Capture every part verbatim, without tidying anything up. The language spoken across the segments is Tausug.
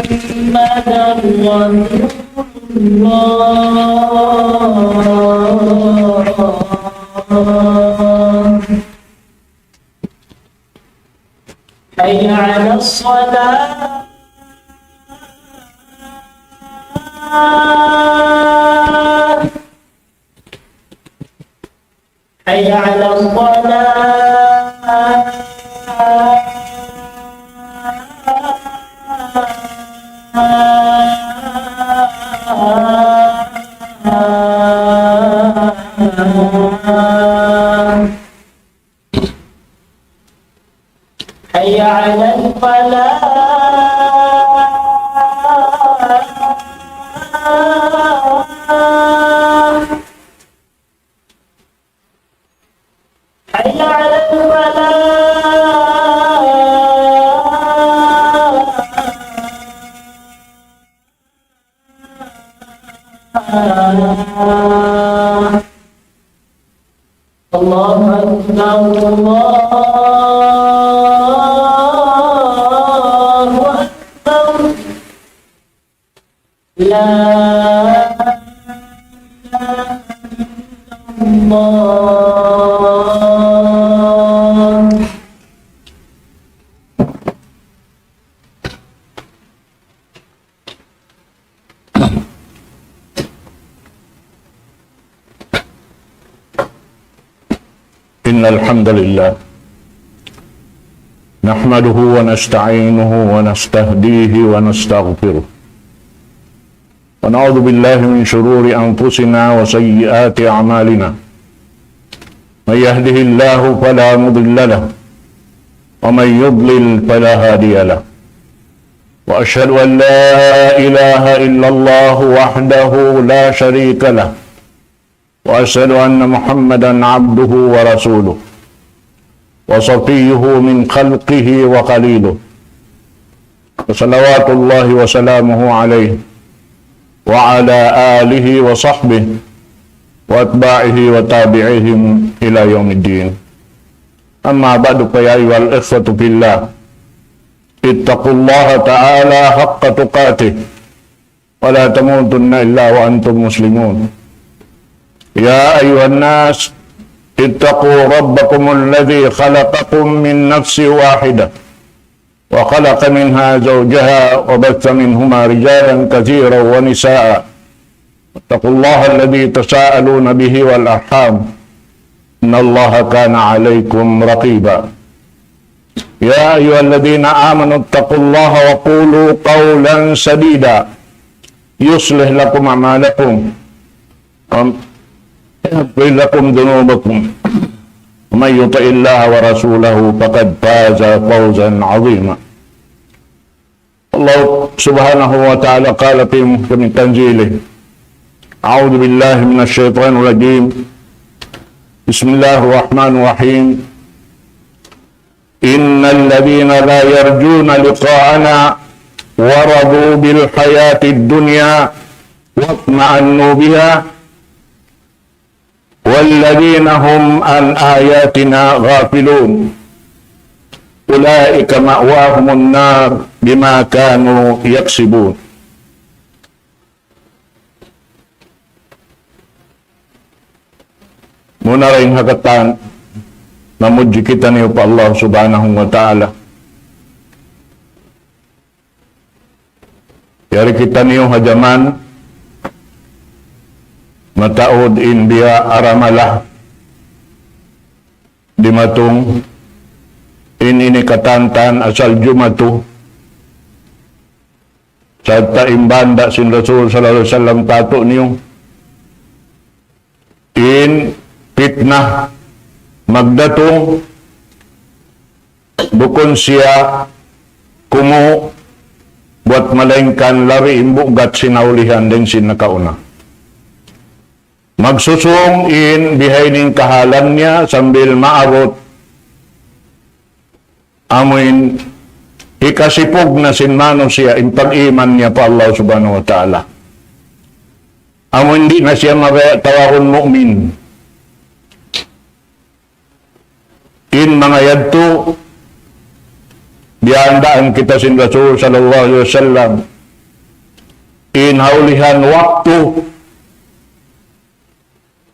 محمدا رسول الله. حي على الصلاة. حي على الصلاة. حي على الفلاح. حي على الفلاح. الله أكبر، الله أكبر. لا إله إلا الله. إن الحمد لله نحمده ونستعينه ونستهديه ونستغفره، ونعوذ بالله من شرور أنفسنا وسيئات أعمالنا. من يهده الله فلا مضل له، ومن يضلل فلا هادي له. وأشهد أن لا إله إلا الله وحده لا شريك له، وأشهد أن محمدا عبده ورسوله، وصفيه من خلقه وخليله، وصلوات الله وسلامه عليه وعلى آله وصحبه وأتباعه وتابعيهم إلى يوم الدين. أما بعد، فيا أيها الإخوة في الله، اتقوا الله تعالى حق تقاته، ولا تموتن إلا وأنتم مسلمون. يا أيها الناس، اتقوا ربكم الذي خلقكم من نفس واحدة، وخلق منها زوجها، وبث منهما رجالا كثيرا ونساء. واتقوا الله الذي تساءلون به والأرحام، إن الله كان عليكم رقيبا. يا أيها الذين آمنوا اتقوا الله وقولوا قولا سديدا، يصلح لكم أعمالكم ويغفر لكم ذنوبكم، ومن يطع الله ورسوله فقد فاز فوزا عظيما. الله سبحانه وتعالى قال في محكم تنزيله: أعوذ بالله من الشيطان الرجيم. بسم الله الرحمن الرحيم. إن الذين لا يرجون لقاءنا ورضوا بالحياة الدنيا واطمأنوا بها والذين هم عن آياتنا غافلون أولئك مأواهم النار بما كانوا يكسبون. Muna dayn ha katan, namudji kitaniyu pa Allah Subhanahu wa Ta'ala. Yari kitaniyu ha jaman mataud in biya' aramala dimatung in ini katantan asal jumatu. Sarta' in banda' sin Rasul sallallahu alayhi wasallam katu'niyu, in pitna magdatung bukun siya kumu' buat malaingkan labi in bugat sin naulihan dayn sin nakauna. Magsusung in bihaini in kahalan niya sambil maabut amuin hikasipug na sin manusiya' in pag-iman niya pa Allah Subhanahu wa Ta'ala. Amuin di' na siya mabaya' tawagun mu'min. In manga yadtu, biyandaan kita sin Rasul sallallahu alayhi wasallam, in ha ulihan waktu,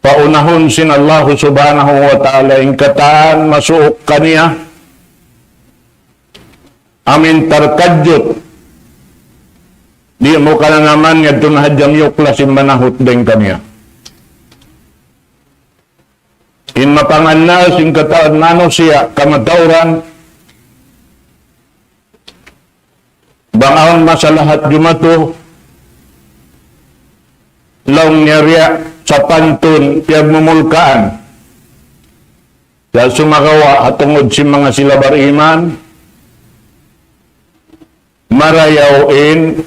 paunahun sin Allahu Subhanahu wa Ta'ala in katan masuuk kaniya, amin tarkajut, di' mu kananaman yadtu na hadja miyuklas in manahut dayn kaniya. In mapangannal sin katan manusiya' kamatauran, bang awn masalah jumatu, laung niya riya sapantun piyagmumulkaan. Sa' sumagawa' ha tungud sin manga sila bariman, marayaw in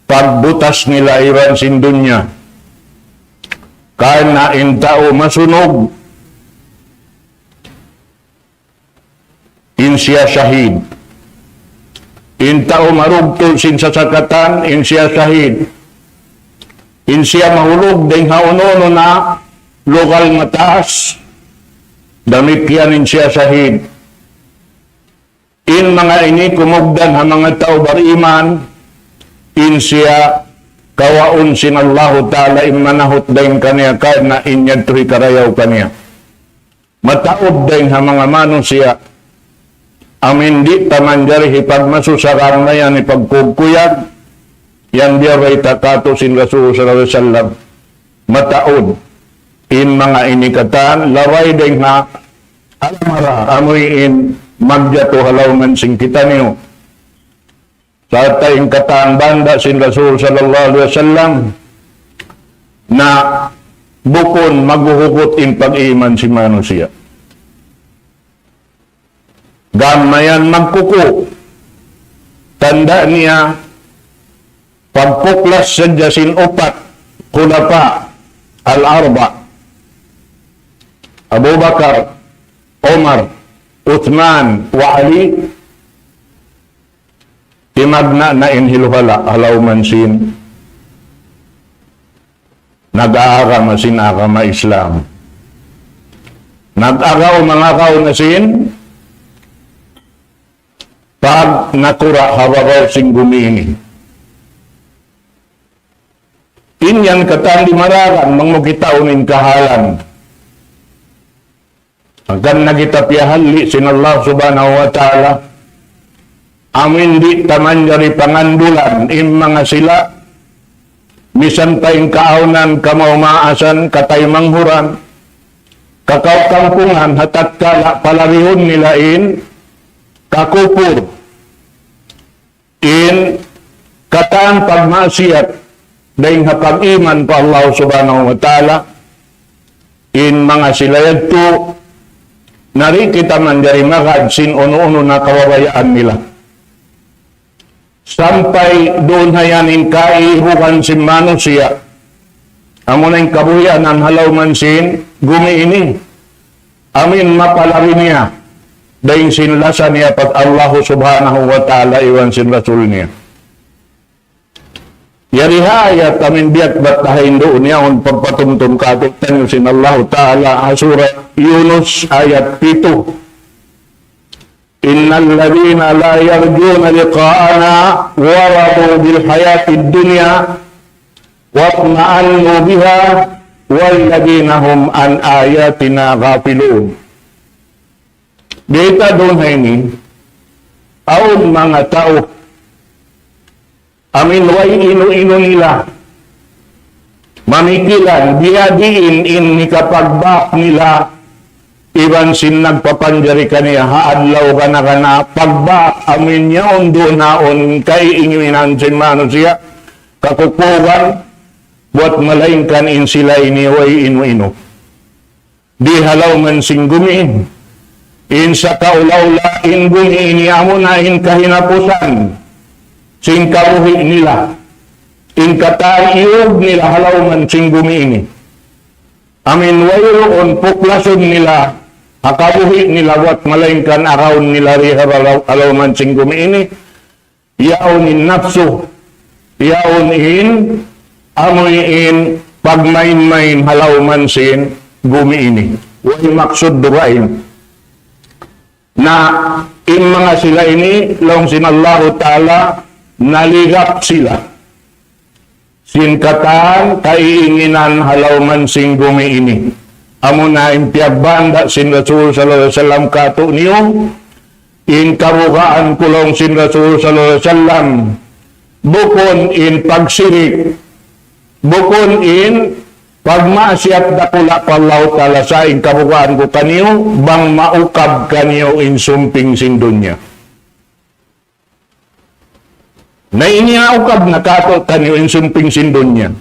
pagbutas nila iban sin dunya. Karna' in tau masunug, in siya shahid. In tau marugtu' sin sasakatan, in siya shahid. In siya mahulug dayn ha unu-unu na lugal mataas, damikkiyan in siya shahid. In manga ini kumugdan ha manga tau bariman, in siya kawaun sin Allahu Ta'ala in manahut dayn kaniya karna' in yadtu hikarayaw kaniya. Mataud dayn ha manga manusiya', amin di' ta manjari hipagmasusaran na yan hipagkugkuyag, yan biya' bayta' katu' sin Rasul sallallahu alayhi wasallam. Mataud in manga ini katan, labay dayn ha alamara, amuin magjatu ha lawm sin kitaniyu. Sarta' in katan banda' sin Rasul sallallahu alayhi wasallam na bukun maghuhugut in pag-iman sin manusiya'. Gam mayan magkuku', tanda' niya pagpuklas sadja sin upat khulafa al-arba', Abu Bakar, Umar, Uthman, wa Ali, timagna' na in hiluhala' ha lawm sin nag-aagama sin agama Islam. Nag-agaw mangagaw na sin pagnakura' ha babaw sin gumi ini. In yan katan di' mararan, mangmukitaun in kahalan. Hangkan na kita piyahalli' sin Allah Subhanahu wa Ta'ala. Amin di' ta manjari pangandulan in manga sila, misan pa in kaawnan, kamaas-maasan, kataymanghuran, kakaw-kampungan, ha tatkala palabihun nila in kakupur, in katan pagmaksiyat dayn ha pag-iman pa Allah Subhanahu wa Ta'ala, in manga sila yadtu, na di' kita manjari magad sin unu-unu na kabayaan nila. Sampay duun ha yan in kaibugan sin manusiya', amuna in kabuhianan ha lawm sin gumi ini. Amin mapalabi niya dayn sin lasa niya pa Allah Subhanahu wa Ta'ala iban sin Rasul niya. Yari ha ayat amin biya' bat tahayn duun yaun pagpatumtum kātu'niyu sin Allah Ta'ala ha Surat Yunus ayat pitu. إن الذين لا يرجون لقاءنا ورضوا بالحياة الدنيا واطمأنوا بها والذين هم عن آياتنا غافلون. Bayta' duun ha ini, awn manga tau amin way inu-inu nila. Mamikilan, biyadiin in hikapagbak nila iban sin nagpapanjari kaniya ha adlaw gana-gana pagbak amin yaun duun ha yaun kaiinginan sin manusiya', kakukugan, buwat malaingkan in sila ini way inu-inu. Di' ha lawm sin gumi ini. In sakaula-ula in gumi ini amuna in kahinapusan sin kabuhi' nila. In katan iyug nila ha lawm sin gumi ini. Amin wayruun puklasun nila ha kabuhi' nila buwat malaingkan awn nila di ha lawm sin gumi ini. Yaun in napsu, yaun in amuin pagmain-main ha lawm sin gumi ini. Way maksud dugaing. Na in manga sila ini, laung sin Allahu Ta'ala, naligap sila. sin katan kaiinginan ha lawm sin gumi ini. Amuna in piyagbanda' sin Rasul sallallahu alayhi wasallam kātu'niyu, in kabugaan ku laung sin Rasul sallallahu alayhi wasallam, bukun in pagsirik, bukun in pagmaksiyat dakula' pa Allahu Ta'ala, sa' in kabugaan ku kaniyu, bang maukab kaniyu in sumping sin dunya. Na ini ha ukab na kātu'niyu in sumping sin dunya.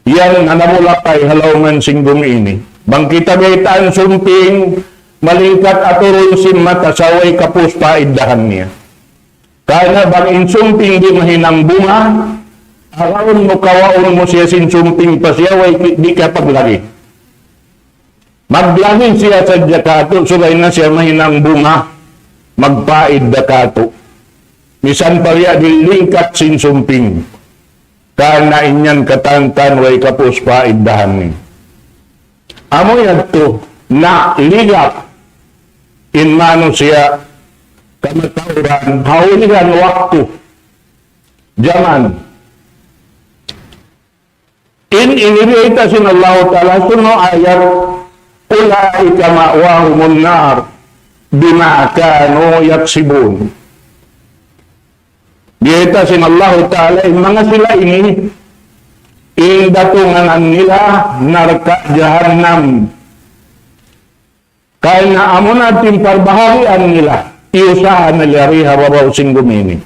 Yan na namulakay ha lawm sin gumi ini. Bang kita baytaan sumping, malingkat aturun sin mata sa' way kapūs paiddahan niya. Karna' bang in sumping di' mahinang bunga, agarun mu kawaun mu siya sin sumping pa siya way ki-, di' kapaglagi. Maglagi siya sadja kātu', subay na siya mahinang bunga, magpaidda kātu'. Misan pa biya' diin lingkat sin sumping. Karna' in yan katantan way kapūs paiddahan niya. Amu yadtu, na ligap in manusiya' kamatauran, ha ulihan waktu, jaman. In ini biyayta' sin Allahu Ta'ala, sunu ayat, أولئك مأواهم النار بما كانوا يكسبون. Biyayta' sin Allahu Ta'ala, in manga sila ini, in datungan nila narka' jahannam. Karna' amuna in parbaharian nila, iyusaha nila di ha babaw sin gumi ini.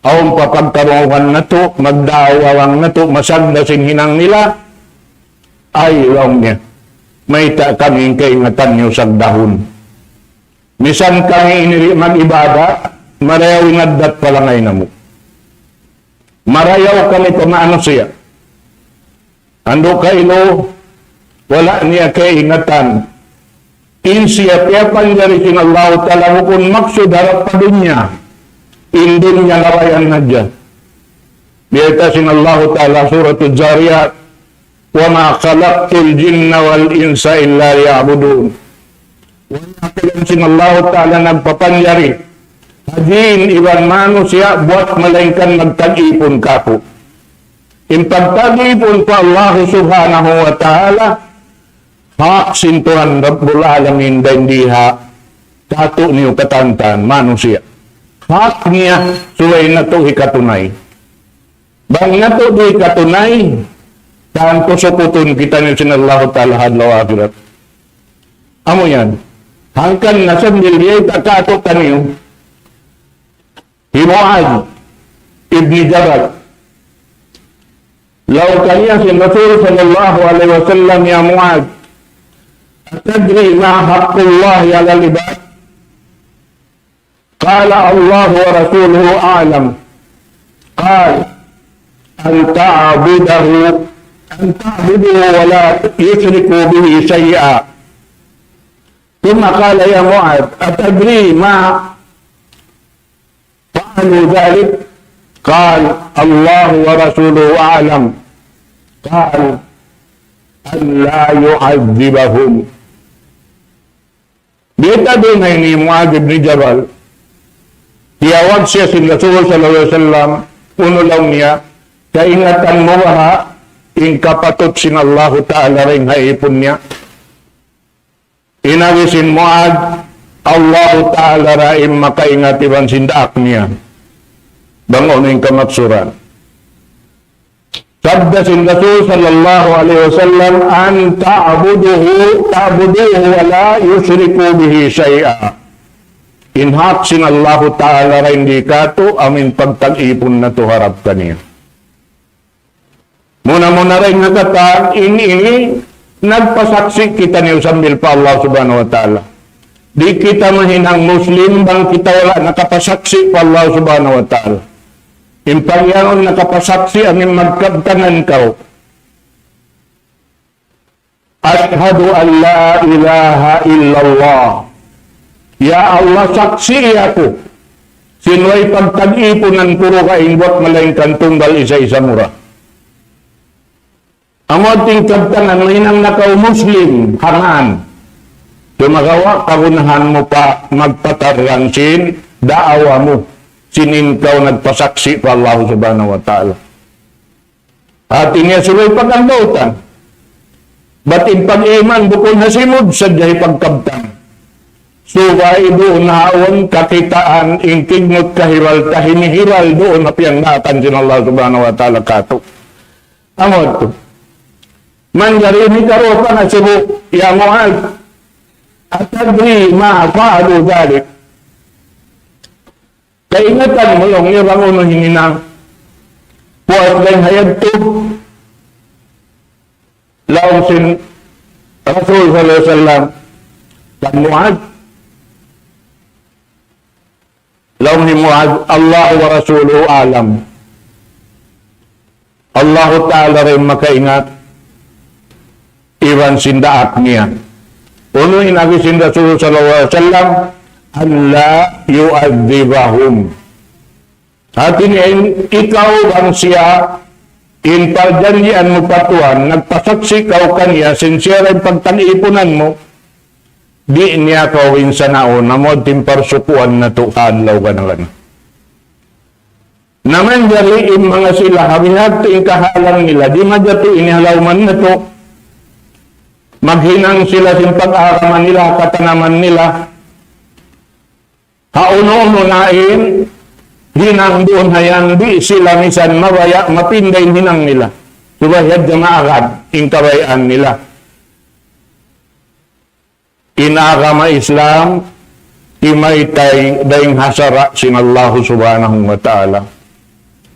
Awn pa pagkarungugan natu', magdaawa lang natu', masagda sin hinang nila, ay laung niya. Mayta' kami in kaingatan niyu sagdahun. Misan kami ini di' mag-ibadat, marayaw in addat palangay namu'. Marayaw kami pa manusiya'. Andu' kailu, wala' niya kaingatan. In siya piyapanjari sin Allahu Ta'ala bukun maksud harap pa dunya. In dunya labayan hadja. Biyayta' sin Allahu Ta'ala Suratul Zariyat, وما خلقت الجن والإنس إلا ليعبدون. Wala' aku laung sin Allahu Ta'ala nagpapanjari ha jin iban manusiya' buwat malaingkan magtag-ipun kāku'. In pagtag-ipun pa Allahu Subhanahu wa Ta'ala, hak sin Tuhan Rabbul Alamin, dayn di ha kātu'niyu katantan manusiya'. Hak niya, subay natu' hikatunay. Bang natu' di' katunay, tantu sukutun kitaniyu sin Allahu Ta'ala ha adlaw akhirat. Amu yan. Hangkan na sambil biyayta' kātu'niyu, hi Muadh ibn Jabal. Laung kaniya sin Rasul sallallahu alayhi wasallam, يا معاذ، أتدري ما حق الله على العباد؟ قال: الله ورسوله أعلم. قال: أن تعبده، أن تعبده ولا يشرك به شيئا. ثم قال: يا معاذ، أتدري ما فعلوا ذلك؟ قال: الله ورسوله أعلم. قال: أن لا يعذبهم. Biyayta' duun ini Muadh ibn Jabal. Tiyawag siya sin Rasul sallallahu alayhi wasallam, unu laung niya, kaingatan mu baha' in kapatut sin Allahu Ta'ala dayn ha ipun niya? In agi sin Muadh, Allahu Ta'ala da in makaingat iban sin daak niya. Bang unu in kamaksuran. Sabda sin Rasul sallallahu alayhi wasallam, أن تعبده، تعبده ولا يشرك به شيئا. In hak sin Allahu Ta'ala dayn di kātu', amu in pagtag-ipun natu' harap kaniya. Muna-muna dayn ha katan, in ini, nagpasaksi' kitaniyu sambil pa Allah Subhanahu wa Ta'ala. Di' kita mahinang Muslim bang kita wala' nakapasaksi' pa Allah Subhanahu wa Ta'ala. In pag'iyanun nakapasaksi' amu in magkabtangan kaw. أشهد أن لا إله إلا الله. Ya Allah, saksi' aku. Sin way pagtag-ipunan kuru ka in buwat malaingkan tunggal isa-isa mu ra. Amu in kabtangan, mahinang na kaw Muslim, hangan. Sumagawa', kagunahan mu pa magpatarrang sin daawa mu, sin in kaw nagpasaksi' pa Allah Subhanahu wa Ta'ala. Hati niya subay pagkandautan. Bat in pag-iman bukun ha simud sadja hipagkabtan. Subay duun ha awn kakitaan in kignut kahibal ta himihiral duun ha piyangdaakan sin Allah Subhanahu wa Ta'ala katu'. Amu yadtu. Manjari ini karuwa pa nasibu, ya Mu'adh, أتدري ما فعلوا ذلك؟ Kaingatan mu laung niya bang unu in hinang puas dayn ha yadtu? Laung sin Rasul sallallahu alayhi wasallam kan Mu'adh, laung hi Mu'adh, الله ورسوله أعلم. Allahu Ta'ala da in makaingat iban sin daak niya. Unu in agi sin Rasul sallallahu alayhi wasallam, ألا يعذبهم. Hati niya in ikaw bang siya in parjanjian mu pa Tuhan, nagpasaksi' kaw kaniya, sin siya da in pagtag-ipunan mu, di' niya kaw insanaun, amu in parsukuan natu' ha adlaw gana-gana. Na manjari in manga sila ha bihadtu in kahalan nila, di' majatu ini ha lawm natu'. Maghinang sila sin pag-agama nila, katanaman nila. Ha unu-unu na in hinang duun ha yan, di' sila misan mabaya' mapinda in hinang nila. Subay hadja maagad in kabayaan nila. In agama Islam, timaytay dayn ha sara' sin Allahu Subhanahu wa Ta'ala.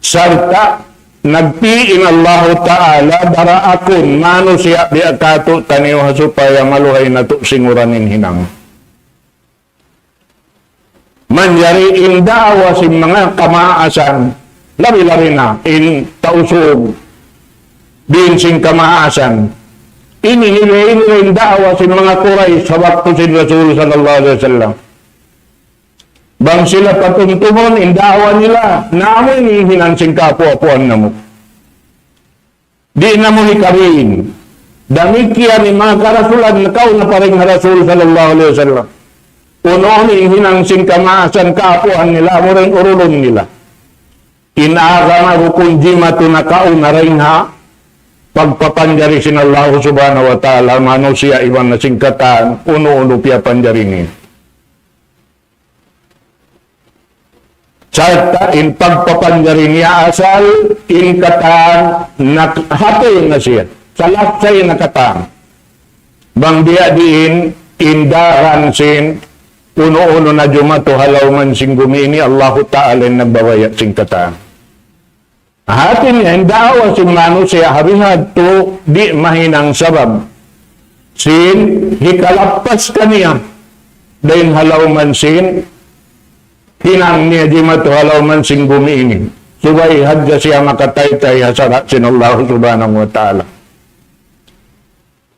Sarta' nagpī' in Allahu Ta'ala daraakun manusiya' biya' katu'taniyu ha supaya maluhay natu' singuran in hinang. Manjari in da'wa sin manga kamaasan, labi-labi na in Tausug, bīn sin kamaasan. Ini, ini, ini in da'wa sin manga Quraysh ha waktu sin Rasul sallallahu alayhi wasallam. Bang sila patumtumun in da'wa nila, na amu ini in hinang sin kaapu'-apuan namu'. Di' namu' hikabin. Damikkiyan in manga karasulan nakauna pa dayn ha Rasul sallallahu alayhi wasallam. Unu-unu in hinang sin kamaasan kaapuan nila, amura in urulun nila. In agama bukun jimatu nakauna dayn ha pagpapanjari sin Allah Subhanahu wa Ta'ala, manusiya' iban na sin katan, unu-unu piyapanjari niya. Sarta' in pagpapanjari niya asal, in katan, nak-, hati na siya. Salasay na katan. Bang biya' diin, in daran sin, unu-unu na jumatu ha lawm sin gumi ini, Allahu Ta'ala in nagbabaya' sin katan. Hati niya, in da'wa sin manusiya' ha bihadtu di' mahinang sabab sin hikalappas kaniya dayn ha lawm sin hinang niya jimatu ha lawm sin gumi ini. Subay hadja siya makataytay ha sara' sin Allah Subhanahu wa Ta'ala.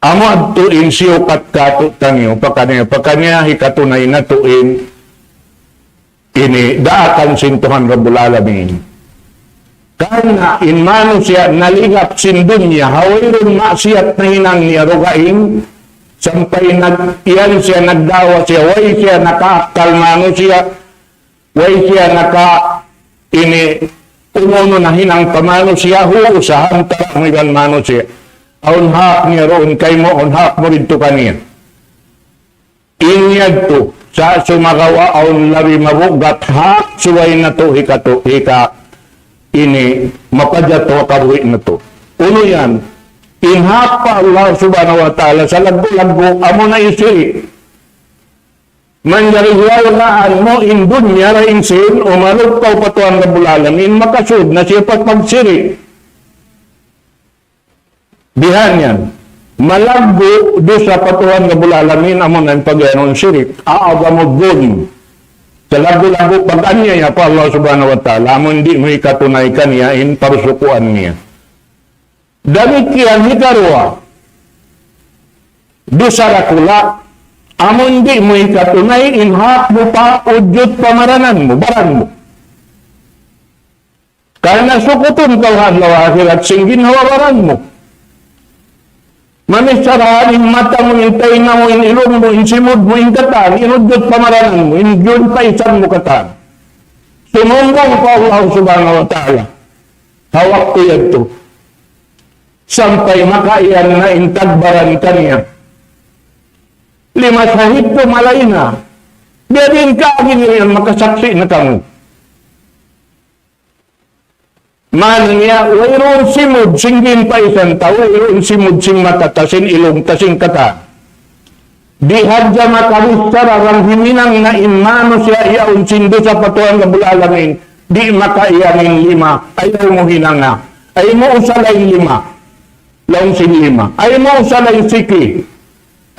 Amu yadtu in siyukat katu'taniyu, pakaniya, pakaniya hikatunay natu' in ini daakan sin Tuhan Rabbul Alamin. Karna' in manusiya' nalingap sin dunya, ha wayruun maksiyat nahinang niya dugaing, sampay nag-, iyan siya nagda'wa siya, way siya nakaakkal manusiya', way siya naka ini unu-unu nahinang pa manusiya', hu, usahan ta mu iban manusiya'. Awn hak niya duun kaymu, awn hak mu didtu kaniya. In yadtu, sa' sumagawa' awn labi mabugat hak subay natu' hikatu', hika ini mapajatu ha kabuhi' natu'. Unu yan, in hak pa Allah Subhanahu wa Ta'ala, salaggu'-laggu', amuna in sirik. Manjari hiwayaan mu in dunya dayn sin umalup kaw pa Tuhan Rabbul Alamin, makasud na siya pa pagsirik. Bihan yan. Malaggu' dusa pa Tuhan Rabbul Alamin, amuna in pag-iyanun sirik. أعظم الظلم. Salaggu'-laggu' pag-aniyaya pa Allah Subhanahu wa Ta'ala, amun di' mu hikatunay kaniya in parsukuan niya. Damikkiyan hikaruwa, dusa dakula', amun di' mu hikatunay in hak mu pa ujud pamaranan mu, baran mu. Karna' sukutun kaw ha adlaw akhirat sin ginhawa-baran mu. Mamichara in mata mu, in taynga mu, in ilung mu, in simud mu, in katan, in ujud pamaranan mu, in jumpaisan mu katan. Sumumbung pa Allah Subhanahu wa Ta'ala. Ha waktu yadtu. Sampay makaiyan na in tagbaran kaniya. Lima sahid tu malay na. Biya' diin ka agi niya yan makasaksi' na kamu. Maana niya, wayruun simud sin ginpaisan ta, wayruun simud sin mata ta, sin ilung ta, sin katan. Di' hadja makabichara bang himinang na in manusiya' yaun sin dusa pa Tuhan Rabbul Alamin, di' makaiyan in lima, ayaw mu hinanga. Ayaw mu usala in lima. Laung sin lima. Ayaw mu usala in siki.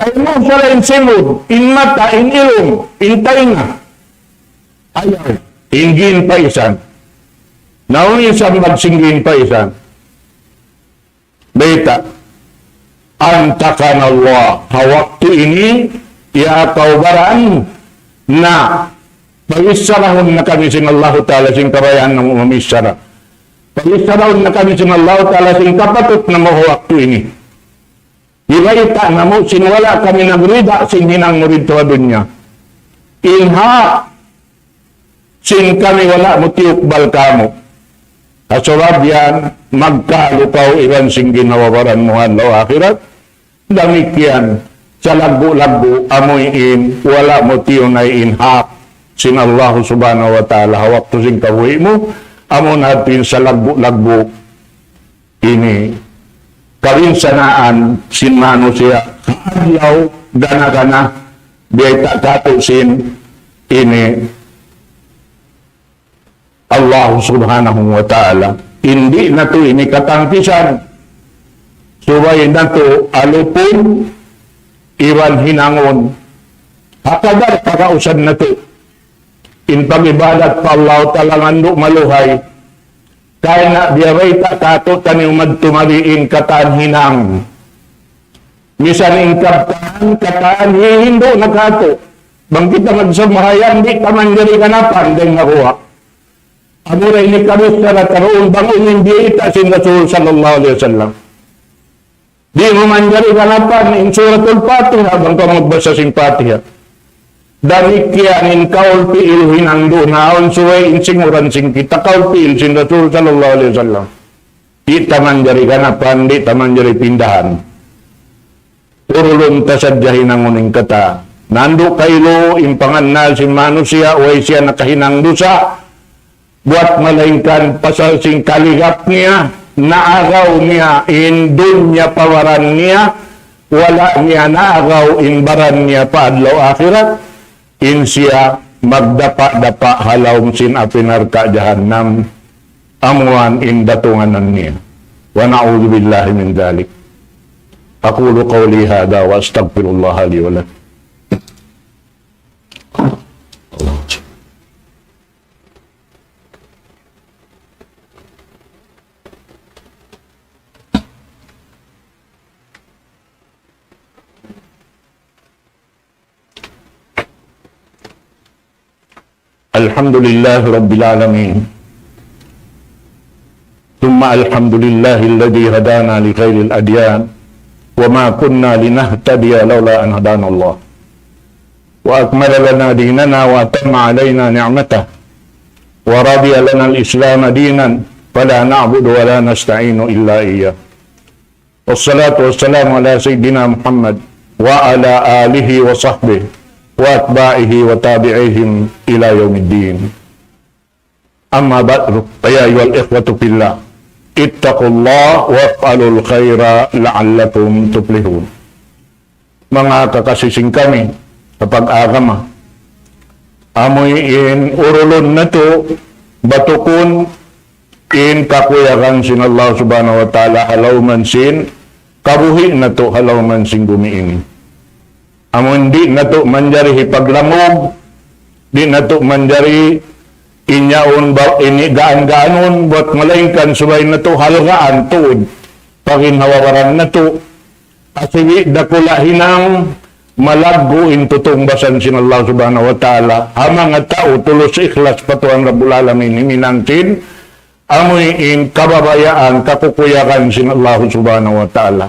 Ayaw mu usala in simud, in mata, in ilung, in taynga. Ayaw. In ginpaisan. Na unu in sambag sin ginpaisan? Bayta', أنطقنا الله. Ha waktu ini, ya kaw baran, na pabichara na kami sin Allahu Ta'ala sin kabayaan namu' mamichara. Pabichara na kami sin Allahu Ta'ala sin kapatut namu' ha waktu ini. Hibayta' namu' sin wala' kami nagrida sin hinang mu didtu ha dunya. In hak sin kami wala' mu tiyukbal kamu. Ha sabab yan, magkalu kaw iban sin ginhawa-baran mu ha adlaw akhirat. Damikkiyan, salaggu'-laggu' amuin, wala' mu tiyunay in hak sin Allah Subhanahu wa Ta'ala ha waktu sin kabuhi' mu, amu na in salaggu'-laggu' ini kabinsanaan sin manusiya' ha adlaw gana-gana, biya' ta katu' sin ini Allah Subhanahu wa Ta'ala. Di' natu' ini katangkisan. Subay natu' alupun iban hinangun. Ha kadar pagkausan natu' in pag-ibadat pa Allah Ta'ala ngandu' maluhay. Karna' biya' bayta' katu'taniyu madtu mari in katan hinang. Misan in kabtangan, katan hihindu' na katu'. Bang kita magsambahayang, di' ta manjari ganapan dayn ha guwa'. Amura ini kabisara taruun bang unu in biyayta' sin Rasul sallallahu alayhi wasallam. Di' mu manjari ganapan in Suratul Fatiha bang kaw magbasa sin Fatiha. Damikkiyan in kaul pi'il hinang duun ha awn subay in singuran sin kita kaul pi'il sin Rasul sallallahu alayhi wasallam. Di' ta manjari ganapan, di' ta manjari pindahan. Urulun ta sadja hinangun in katan. Nandu' kailu in pangannal sin manusiya', way siya nakahinang dusa. Buwat malaingkan pasal sin kaligap niya, naagaw niya in dunya pa baran niya, wala' niya naagaw in baran niya pa adlaw akhirat, in siya magdapa'-dapa' ha lawm sin api narka' jahannam, amuan in datungan niya. ونعوذ بالله من ذلك. أقول قولي هذا وأستغفر الله لي ولكم. الحمد لله رب العالمين. ثم الحمد لله الذي هدانا لخير الأديان وما كنا لنهتدي لولا أن هدانا الله وأكمل لنا ديننا وأتم علينا نعمته ورضي لنا الإسلام دينا فلا نعبد ولا نستعين إلا إياه. والصلاة والسلام على سيدنا محمد وعلى آله وصحبه وأتباعه وتابعيهم إلى يوم الدين. أما بعد، فيا أيها الإخوة في الله، اتقوا الله وافعلوا الخير لعلكم تفلحون. Manga kakasi sin kami ha pag-agama, amuin urulun natu', batukun in kakuyagan sin Allah Subhanahu wa Ta'ala ha lawm sin kabuhi' natu' ha lawm sin bumi ini. Amun di' natu' manjari hipaglangug, di' natu' manjari in yaun ba ini gaan-gaanun, buwat malaingkan subay natu' halgaan tuud pa ginhawa-baran natu'. Asibi' dakula' hinang, malaggu' in tutungbasan sin Allah Subhanahu wa Ta'ala ha manga tau tulus ikhlas pa Tuhan Rabbul Alamin himinang sin amuin kababayaan, kakukuyagan sin Allah Subhanahu wa Ta'ala.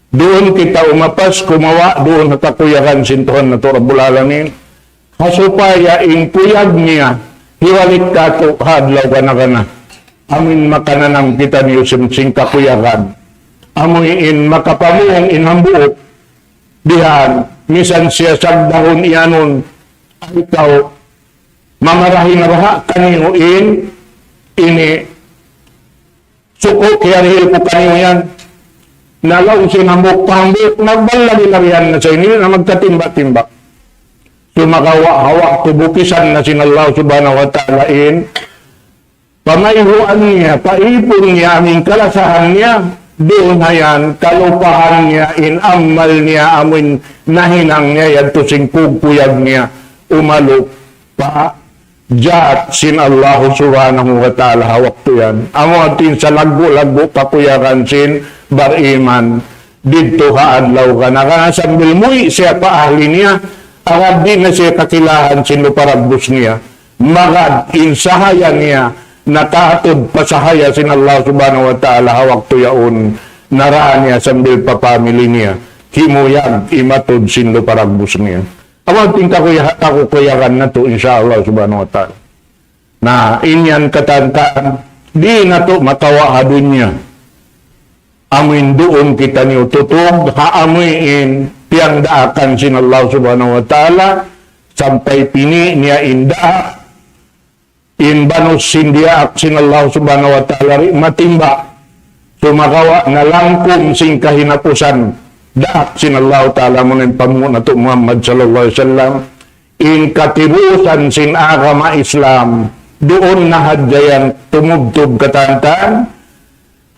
Duun kita umapas, kumawa' duun ha kakuyagan sin Tuhan natu' Rabbul Alamin. Ha supaya in kuyag niya hibalik katu' ha adlaw gana-gana. Amuin makananam kitaniyu sin, sin kakuyagan. amuin makapamung in hambuuk, bihan, misan siya sagdahun iyanun, ay kaw, mamarahi na baha' kaniyu in, ini, suku' kiyarihil ku kaniyu yan. Na laung sin hambuuk pa hambuuk, nagbal lari-larihan na sa ini, na magkatimba-timba. Sumagawa' ha waktu bukisan na sin Allah Subhanahu wa Ta'ala in, pamayhuan niya, paipun niya, amuin kalasahan niya, duun ha yan, kalupahan niya, in amal niya, amuin nahinang niya, yadtu sin kugkuyag niya, umalup pa jat sin Allah Subhanahu wa Ta'ala ha waktu yan. Amu in salaggu'-laggu' kakuyagan sin bariman didtu ha adlaw kana-kana sambil muwi' siya pa ahli niya, agad di' na siya kakilahan sin lupa dagbus niya. Magad in sahaya niya, nakatud pa sahaya sin Allah Subhanahu wa Ta'ala ha waktu yaun, nara niya sambil pa family niya, kimuyag imatud sin lupa dagbus niya. Amu in kakuya-, kakukuyagan natu', insya Allah Subhanahu wa Ta'ala. Na, in yan katan-katan, di' natu' makawa' ha dunya. Amuin duun kitaniyu tutug, ha amuin piyagdaakan sin Allah Subhanahu wa Ta'ala, sampay pini' niya in daak, in banus sin diyaak sin Allah Subhanahu wa Ta'ala di' matimba. Sumagawa' nalangkum sin kahinapusan daak sin Allah Ta'ala, amuna in panghu' natu' Muhammad sallallahu alayhi wasallam, in katibusan sin agama Islam, duun na hadja yan tumubtub katan-katan,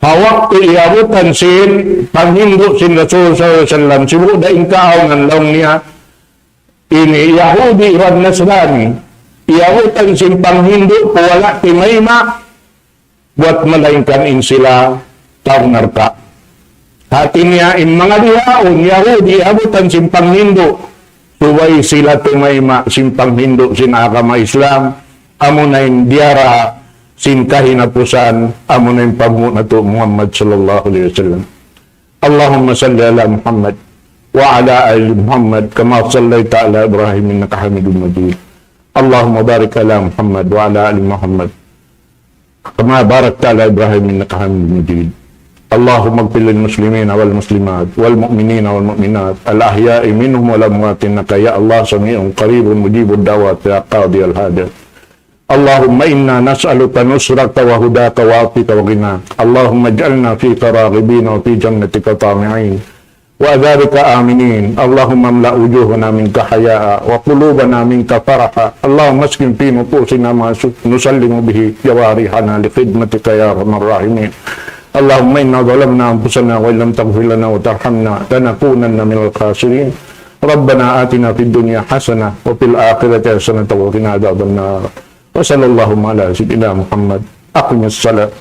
ha waktu iyabutan sin panghindu' sin Rasul sallallahu alayhi wasallam, sibu' da in kaawnan laung niya, ini Yahudi iban Nasrani, iyabutan sin panghindu' pa wala' timayma', buat malaingkan in sila tau narka'. Hati niya in manga bihaun, Yahudi, iyabutan sin panghindu', subay sila timayma' sin panghindu' sin agama Islam, amuna in diyara sin kahinapusan, amuna in panghu' natu' Muhammad sallallahu alayhi wasallam. اللهم صل على محمد وعلى آل محمد كما صليت على إبراهيم إنك حميد مجيد. اللهم بارك على محمد وعلى آل محمد كما باركت على إبراهيم إنك حميد مجيد. اللهم اغفر للمسلمين والمسلمات والمؤمنين والمؤمنات الأحياء منهم والأموات إنك يا الله سميع قريب مجيب الدعوات يا قاضي الحاجات. اللهم إنا نسألك نصرك وهداك وعفوك وغناك. اللهم اجعلنا فيك راغبين وفي جنتك طامعين وعذابك آمنين. اللهم املأ وجوهنا منك حياء وقلوبنا منك فرحا. اللهم اسكن في نفوسنا ما نسلم به جوارحنا لخدمتك يا أرحم الراحمين. اللهم إنا ظلمنا أنفسنا وإن لم تغفر لنا وترحمنا لنكونن من الخاسرين. ربنا آتنا في الدنيا حسنة وفي الآخرة حسنة وقنا عذاب النار. وصلى الله على سيدنا محمد. أقم الصلاة.